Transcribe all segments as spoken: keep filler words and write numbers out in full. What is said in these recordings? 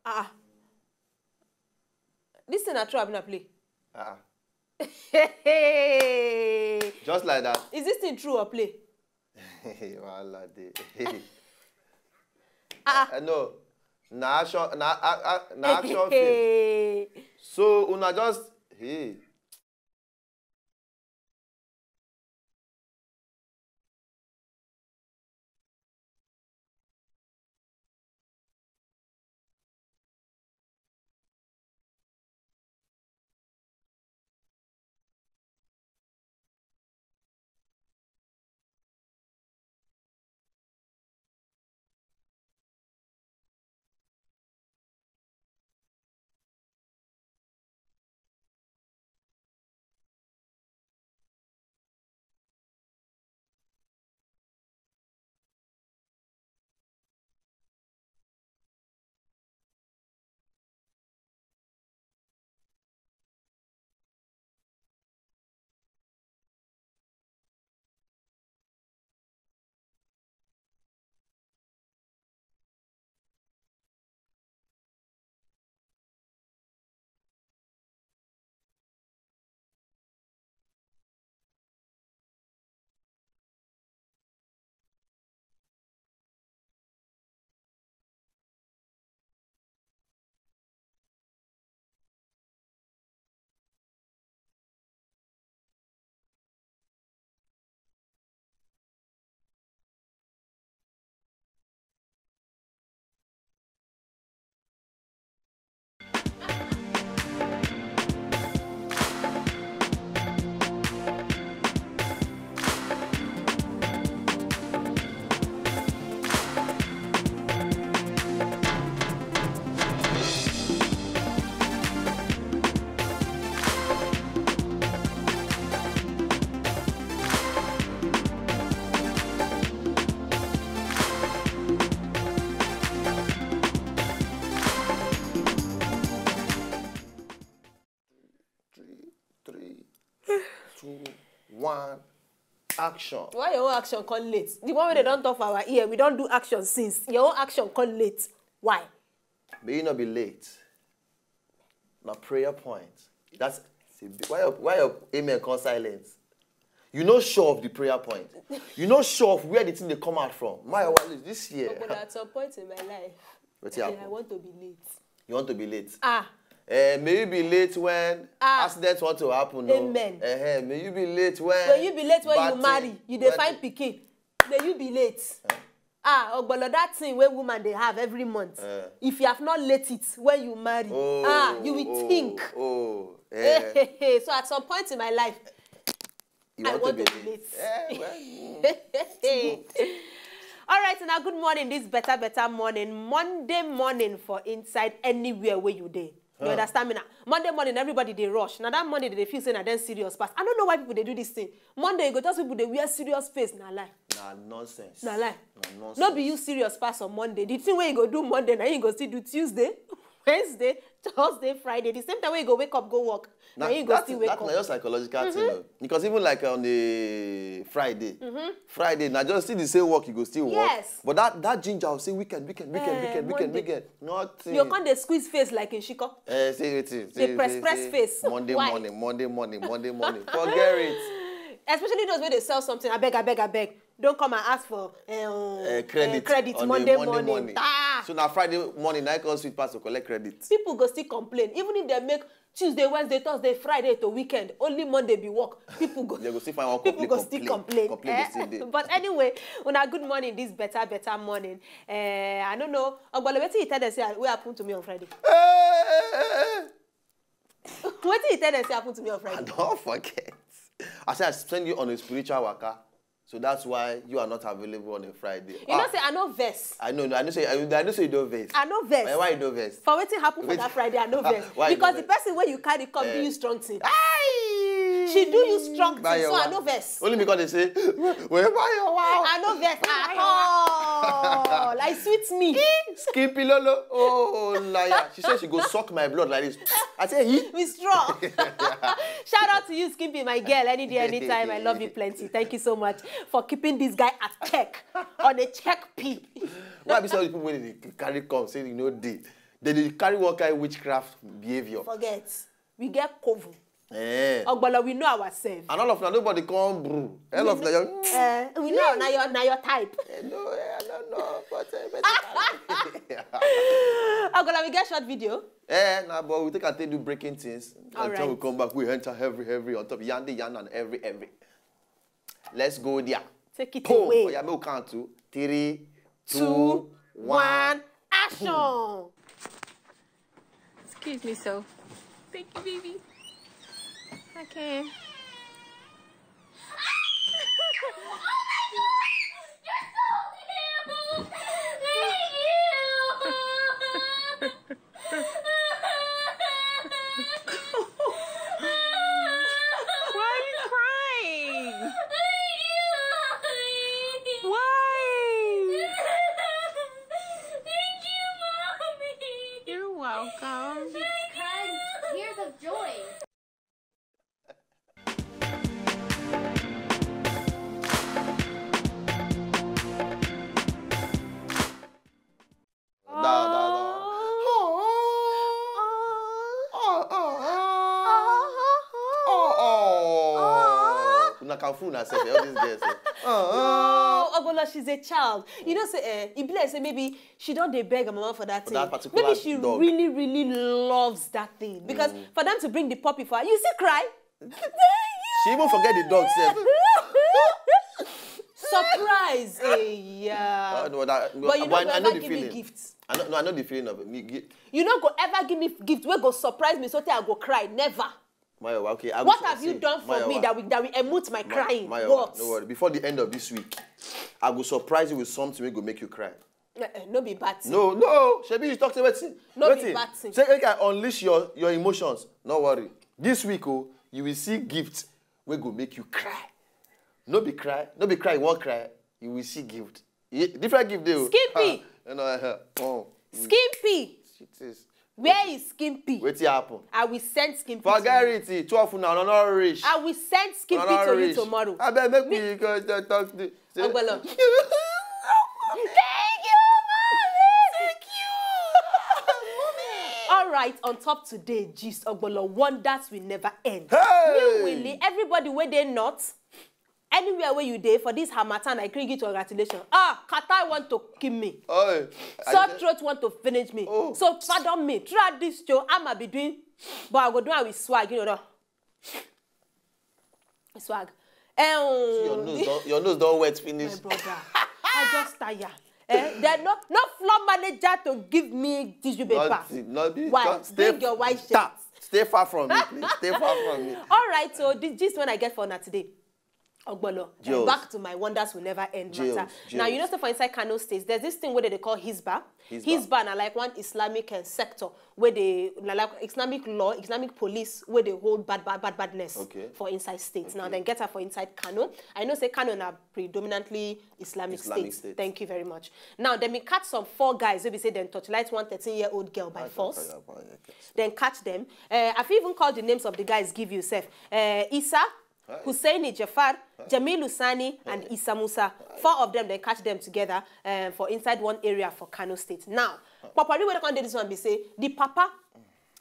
Ah, this thing na true, abi na play? Ah, Hey, just like that. Is this thing true or play? Wahala dey. Ah. I know. Na action, na a- a- na action film. Hey. So una just, hey. Three, three, two, one, action. Why your own action come late? The one wey dem don talk for our ear, we don do action since. Your own action come late. Why? May you not be late. Na prayer point. That's, see, why your, why your amen come silent? You no sure of the prayer point. You no sure of where the thing dey come out from. My, this year. But at some point in my life, Wetin happen? I want to be late. You want to be late. Ah, Eh, may you be late when Ah. accidents want to happen. No. Amen. Eh, may you be late when. When you be late when bad you marry, thing- you dey when- find pikin. May you be late. Ah, ogbolo, that thing wey woman dey have every month. Eh. If you have not let it when you marry, Oh, ah, you will oh, think. Oh, eh, So at some point in my life, you I want, want to to be be late. late. Eh, well, All right, now good morning. This better, better morning. Monday morning for inside anywhere where you dey. You understand me now? Monday morning, everybody dey rush. Now that Monday, they feel say na dem serious pass. I don't know why people dey do this thing. Monday, you go tell people they wear serious face. Na lie. Na nonsense. Na lie. Na nonsense. No be you serious pass on Monday. The thing wey you go do Monday, now you go still do Tuesday, Wednesday, Thursday, Friday. The same time wey you go wake up, go work. Now you go That- still that wake na up. Your psychological thing o. Because even like on the Friday, Friday, na just see the same work, you go still work. Yes. But that that ginger will say weekend, weekend, weekend, Eh, weekend, weekend, Monday. weekend. Nothing. You can't dey squeeze face like Nshiko. Eh, say wetin? Dey Say- press, say- press say face. Monday Why? Morning, Monday morning, Monday morning. Forget it. Especially those wey dey sell something. Abeg, abeg, abeg. Don't come and ask for um, Eh, credit. credit On a Monday, Monday morning. morning. Ah, So na Friday morning, I come sweet pass to collect credit. People go still complain. Even if they make Tuesday, Wednesday, Thursday, Friday to weekend, only Monday be work. People go. They go still find one People complain, go still complain. Complain Eh? go still dey. But anyway, una good morning. This better, better morning. Eh, I don't know. Ogbole, wetin you tell them say wey happen to me on Friday? Eh, eh, eh, eh. Wetin you tell them say happen to me on I Friday? Don't forget. I say I send you on a spiritual waka, so that's why you are not available on a Friday. You know say I no vex. I know, I know say I, I know say you don't vex. I no vex. Why, why you don't vex? For wetin happen for that Friday, I no vex. Why you Because no the vex? person wey you carry come do Eh. You strong thing. Aye! She do you strong thing, so I no vex. Only because they say, "Well, why you wow?" I no vex at all. I sweet me. Skin pillow, oh liar. She said she go suck my blood like this. I say, "He?" We strong. Shout out to you, Skimpy, my girl. Any day, anytime. I love you plenty. Thank you so much for keeping this guy at check on a check P. Why be say all the people wey dey carry come say you no dey? They dey carry one kind witchcraft behavior. Forget. We get coven. Eh. Ogbolo, we know ourselves. And all of now, nobody come brew. All of now, Eh, we know now your, now your type. Eh, no, eh, I don't know, but uh, basically. Ogbolo, we get short video. Eh, nah, but we take and take do breaking things. And All then we right. come back, we enter every, every on top, yandi, yan, and every, every. Let's go there. Take it Boom. away. Oh, yeah, make we count two, three, two, Two, one. one, action. Excuse me, so. Thank you, baby. Okay. Why are you crying? Why? You're welcome. Tears of joy. Da, da, da. Oh, oh, oh, oh, oh, oh. Una can fool herself, eh, all these girls. Eh. Uh, Oh, Ogbolo, she's a child. You know, say, eh, e be like say maybe she don dey beg her mama for that For thing. that particular Maybe she dog. Really, really loves that thing because for them to bring the puppy for her, you see, cry. She even forget the dog sef. Surprise, eh, yeah. Uh, no, that, But you but no go I know ever the give me feeling. Gift. I know, no, I know the feeling of it. Me, gi- You no go ever give me gift wey go surprise me so tey I go cry. Never. Mayowa, okay. I go What su- have you see, done for me Mayowa, that will, that will emote my Ma- crying? Mayowa, What? No worry. Before the end of this week, I go surprise you with something wey go make you cry. Eh, eh, no be bad thing. No, no. Shebi you talk say wetin? No be Wetin? Bad thing. Say make I unleash your your emotions. No worry. This week, oh, you will see gift wey go make you cry. No be cry, no be cry. You wan cry? You will see gift. Ye- Different gift dey o. Skimpy. Ah, you know, eh, oh, Skimpy. It is. Where is Skimpy? Wetin happen? I will send Skimpy. To Forget you. It. Two of una no no reach. I will send Skimpy Una no to you reach. Tomorrow. Abeg make we go talk talk. Say- Ogbolo. Thank you, mommy. Thank you. All right, on top today, gist Ogbolo, wonders will never end. Hey! Meanwhile, everybody where they not, anywhere where you dey for this harmattan, I greet you congratulations. Ah, Qatar want to kill me. Oh, I Sore said- throat want to finish me. Oh. So pardon me. Throughout this show, I'ma be doing, but I go do it with swag, you know. Swag. Eh, your nose don your nose don wet finish. My brother, I just tire. Eh? There no no floor manager to give me tissue paper. Nothing, nothing. Why? Come, stay, Bring your white shirt. Stop. Stay far from me, please. Stay far from me. All right, so the gist when I get for now today, Ogbolo, eh, Jills. Back to my wonders will never end Jills, matter. Now you know Jills. Say for inside Kano State, there's this thing where they call Hisba. Hisba. Hisba na like one Islamic uh, sector where they na like Islamic law, Islamic police where they hold bad bad bad badness Okay. for inside states. Now Okay. Then get her for inside Kano. I know say Kano na predominantly Islamic, Islamic state. State. Thank you very much. Now then me catch some four guys wey be say dem torchlight one thirteen year old girl by force. Then catch them. Uh, I fit even call the names of the guys give you sef. Uh, Isa, Hi. Hussaini Jafar, Jamilu Sani, and Isa Musa. Four of them, they catch them together um, for inside one area for Kano State. Now, Papari wey come dey this one be say the papa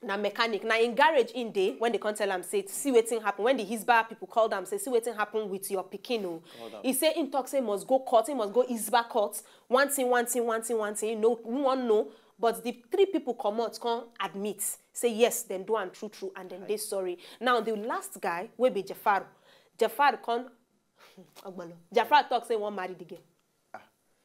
na mechanic na in garage in day when they come tell am say see wetin happen when the Hisba people called am say see wetin happen with your pikin o. He say him talk say he must go court, he must go Hisba court. One thing, one thing, one thing, one thing. You know, we wan know. But the three people comot come admit say yes, dem do am true true and dem dey sorry. Now the last guy wey be Jafar, Jafar come Ogbolo. Jafar talk say he wan marry the girl.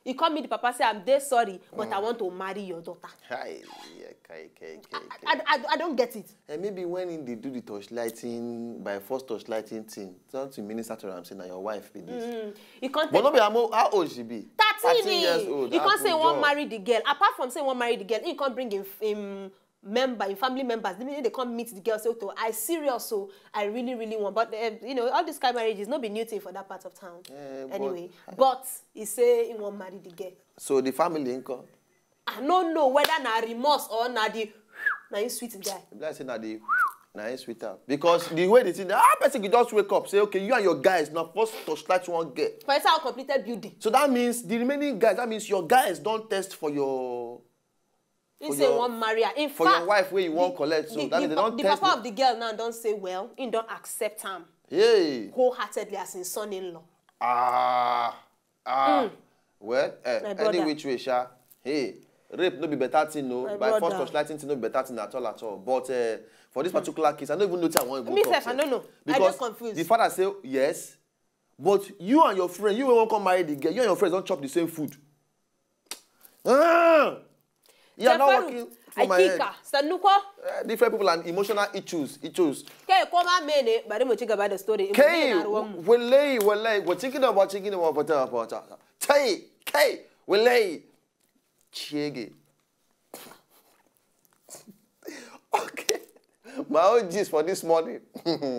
He come meet the papa say I'm dey sorry but I want to marry your daughter. Hi, yeah, kai, kai, kai, I, kai. I, I don't get it. And maybe when in they do the torchlighting, by force torchlighting thing, something minister to am say na your wife be this. He come But take no be how mo- how old she be? thirteen Years old. He How come to say he wan judge? Marry the girl. Apart from say he wan marry the girl, he come bring him, him member, him family members. They, they come meet the girl say, "Oh, I serious, so I really, really want." But uh, you know, all these kind of marriages no be new thing for that part of town. Eh, but- Anyway, but he say he wan marry the girl. So the family income. I no know whether na remorse or na the na him sweet guy. Be like say na the na him sweet am because the way the thing how person go just wake up say okay you and your guys na first torchlight one girl. For inside our completed building. So that means the remaining guys, that means your guys don test for your He say wan marry her. In fact, for your wife wey you wan collect, so that means they don test. The papa of the girl now don say, well, he don accept am, hey, wholeheartedly as him son-in-law. Ah, ah. Well, eh, any which way, sha. Hey, rape no be better thing, no. By force, torchlighting thing no be better thing at all, at all. But, eh, for this particular case, I don't even know wetin I wan even talk sef. Me sef, I no know. I just confused. Because the father say yes, but you and your friend, you wey wan come marry the girl, you and your friends don chop the same food. Ah! Yeah, now working for my head. Sanuko. Eh, different people and emotional issues, issues. Ke koma mene, bari mu ci gaba da story. Ke, wallahi, wallahi, we're thinking about thinking about, about, about, Hey, hey, wallahi. Chege. Okay. My own gist for this morning.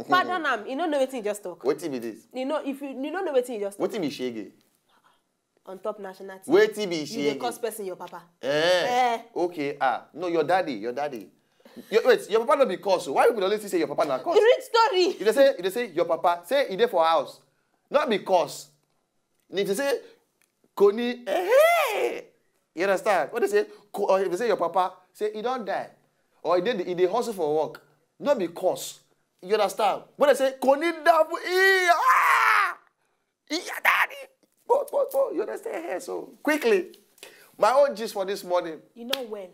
Pardon am, you no know wetin you just talk. Wetin be this? You know, if you, you no know wetin you just talk. Wetin be shege? On top national T V. Wetin be shege? You dey curse person, your papa. Eh. Eh. Okay, ah, no, your daddy, your daddy. Your, wait, your papa no be curse. Why people dey always say your papa na curse? You read story. If they say, if they say your papa, say he dey for house. Not be curse. If they say, Koni, eh, hey. You understand? What they say? Ko-, or if they say your papa, say he don die. Or he dey, he dey hustle for work. Not be curse. You understand? When they say, Koni dabu, eh, ah! Yeah, daddy. Bo, bo, bo. You understand? Here, so quickly, my own gist for this morning. You know well.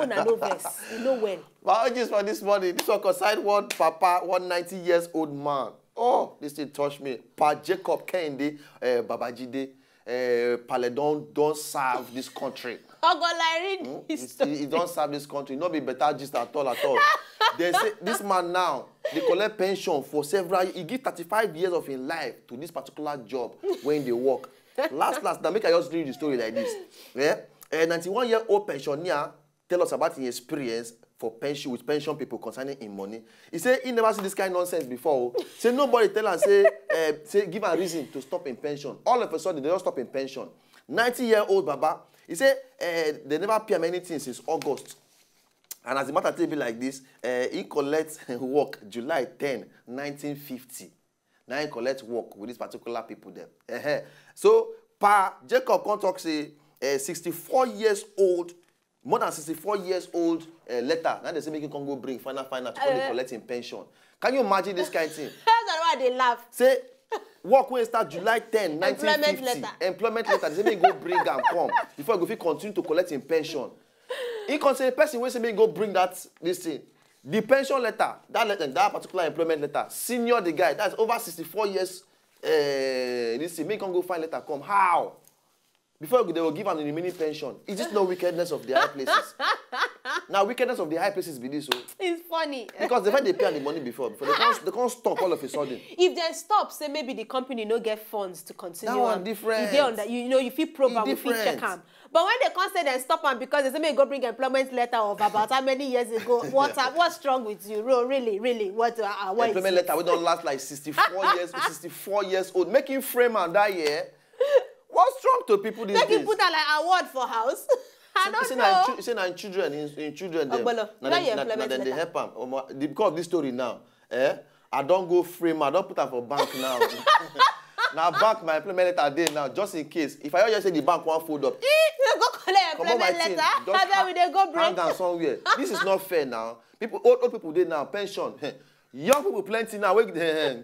Una no vex. You know well. My own gist for this morning. This one concern one papa, one ninety years old man. Oh, this thing touch me. Pa Jacob Kende, uh, Babajide, uh, Pale don, don serve this country. Ogolairin. Hmm? He, he don serve this country. No be better gist at all, at all. They say this man now, they collect pension for several, he give thirty-five years of his life to this particular job when they work. Last, last, now make I just read the story like this. Yeah? A ninety-one year old pensioner tell us about his experience for pension, with pension people concerning him money. He say he never see this kind nonsense before. Say nobody tell am say, eh, say give am reason to stop him pension. All of a sudden, they don stop him pension. Ninety year old baba. He say, eh, they never pay am anything since August. And as the matter take be like this, eh, he collect work July ten, nineteen fifty. Now he collect work with this particular people dem. Ehen. So, Pa Jacob come talk say, eh, sixty-four years old, more than sixty-four years old, eh, letter. Now they say make him come go bring final, final to come dey collect him pension. Can you imagine this kind of thing? That's why they laugh. Say, work wey start July ten, nineteen fifty. Employment letter. Employment letter. They say make him go bring am come before he go fit continue to collect him pension. He come say, person wey say make him go bring that, this thing, the pension letter, that letter, that particular employment letter, senior the guy, that's over sixty-four years, eh, this thing, make him go find letter come. How? Before they will give am the remaining pension. Is this no wickedness of the high places? Now, wickedness of the high places be this, oh. It's funny. Because they find they pay the money before, before they can't, they can't stop all of a sudden. If they stop, say maybe the company no get funds to continue. That one on. Different. You dey on that, you, you know, you fit probe am, we fit check am. But when they come say they stop am because they say make go bring employment letter of about how many years ago, what, what's wrong with you? Ro-, really, really, what, uh, uh, what is it? Employment letter wey don last like sixty-four years, sixty-four years old. Make him frame am that year. What's wrong to people these days? Make him put am like award for house. I don't know. Say na him chil-, say na him children, him, him children dem. Ogbolo, na where your employment letter? Na dem dey help am. Omo, the, because of this story now, eh? I don go frame am, I don put am for bank now. Na bank my employment letter dey now, just in case. If I hear say the bank wan fold up, you go collect your employment letter. Comot my thing, just hang am somewhere. This is not fair now. People, old, old people dey now, pension. Young people plenty now. Wait,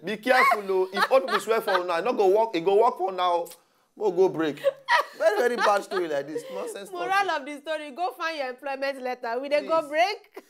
be careful, oh. If old people swear for now, e no go work. E go work for now. Mo go break. Very, very bad story like this. Nonsense. Moral of the story: go find your employment letter. We dey go break.